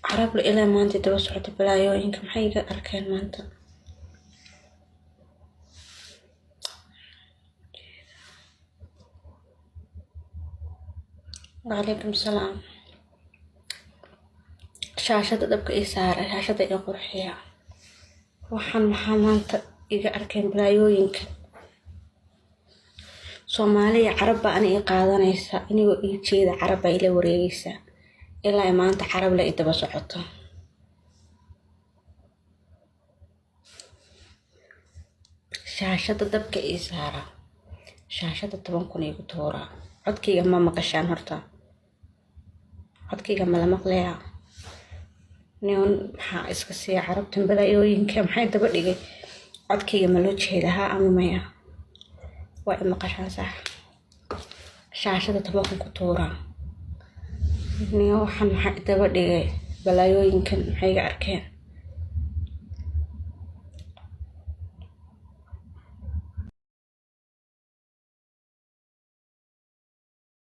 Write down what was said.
Carabla ilaa maanta daba socota balaayooyinka, maxay iga arkeen maanta? Wacalaykum salaam. Shaashada dabka ii saara, shaashada ii qurxiya. Waxaan maxaa maanta iga arkeen balaayooyinka? Soomaaliya carab baa ani ii qaadanaysa, inigoo ii jeeda carab baa ila wareegaysa ilaa ay maanta carab la i daba socoto. Shaashada dabka ii saara, shaashada 10,000 iigu tuura. Codkayga ma maqashaan horta? Codkayga ma la maqlayaa? Nion maxaa iska siiya carabtan balaayooyinka, maxay daba dhigay? Codkayga ma loo jeeda, haa ama maya? Waa i maqashaan sax? Shaashada 10,000 ku tuura. Niyo waxaan maxaa daba dhigay balaayooyinkan, maxay iga arkeen?